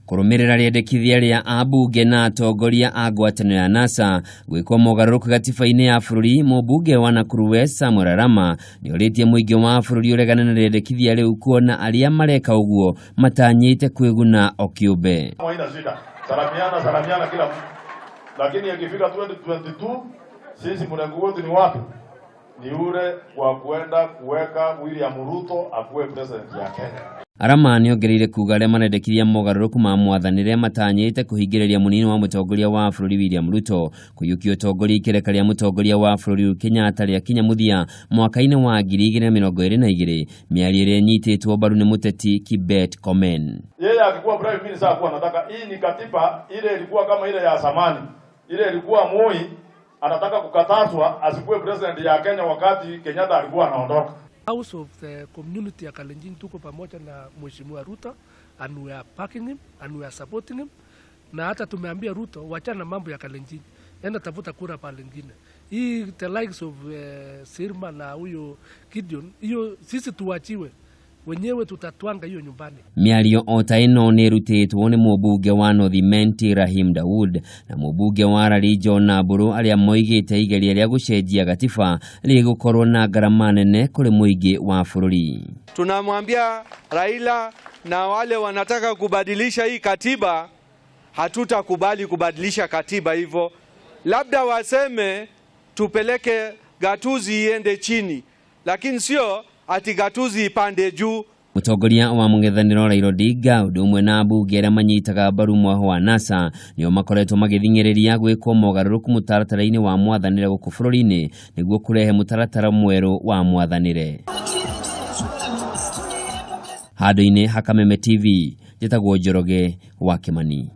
Kũrũmĩrĩra rĩendekithia rĩa ambunge na atongoria a ngwatanĩro ya NASA gwĩkwo mogarũrũku gatiba-inĩ ya bũrũri, mũmbunge wa Nakuru West Samuel Arama nĩorĩtie mũingĩ wa bũrũri ũregane na rĩendekithia rĩu kuona arĩa mareka ũguo matanyĩte kwĩguna o kĩũmbe. Haina shida, salamiana salamiana kila mtu, lakini ikifika 2022 sisi mlengo wetu ni wapi? Ni ule wa kuenda kuweka William Ruto akuwe president ya Kenya. Arama nĩongereire kuga arĩa marendekithia mogarũrũku ma mwathanĩre matanyĩte kũhingĩrĩria mũnini wa mũtongoria wa bũrũri William Ruto kũiyũkia ũtongoria ikereka rĩa mũtongoria wa bũrũri Uhuru Kenyatta rĩakinya mũthia mwaka-inĩ wa 2022, mĩario ĩrĩa ĩnyitĩtwo mbaru nĩ mũteti Kibet Komen. Yeye akikuwa prime minister hakuwa anataka hii ni katiba ile ilikuwa kama ile ya zamani, ile ilikuwa Moi anataka kukatazwa asikuwe president ya Kenya wakati Kenyatta alikuwa anaondoka. House of the community ya Kalenjin tuko pamoja na Mheshimiwa Ruto and we are backing him and we are supporting him, na hata tumeambia Ruto wachana mambo ya Kalenjin, enda tafuta kura pale ingine. Hii the likes of Sirma na huyo Gideon, hiyo sisi tuachiwe wenyewe, tutatwanga hiyo nyumbani. Mĩario o ta ĩno nĩ ĩrutĩtwo nĩ mũmbunge wa North Imenti Rahim Daud na mũmbunge wa Lari John Namburu arĩa moigĩte igeria rĩa gũcenjia gatiba rĩgũkorwo na ngarama nene kũrĩ mũingĩ wa bũrũri. Tunamwambia Raila na wale wanataka kubadilisha hii katiba, hatutakubali kubadilisha katiba hivyo. Labda waseme tupeleke gatuzi iende chini, lakini sio ati gatuzi ipande juu. Mũtongoria wa mũng'ethanĩro Raila Odinga ũndũ ũmwe na ambunge arĩa manyitaga mbaru mwaho wa NASA nĩo makoretwo magĩthing'ĩrĩria gwĩkwo mogarũrũku mũtaratara-inĩ wa mwathanĩre gũkũ bũrũri-inĩ nĩguo kũrehe mũtaratara mwerũ wa mwathanĩre. Handũ-inĩ ha Kameme TV, njĩtagwo Njoroge wa Kĩmani.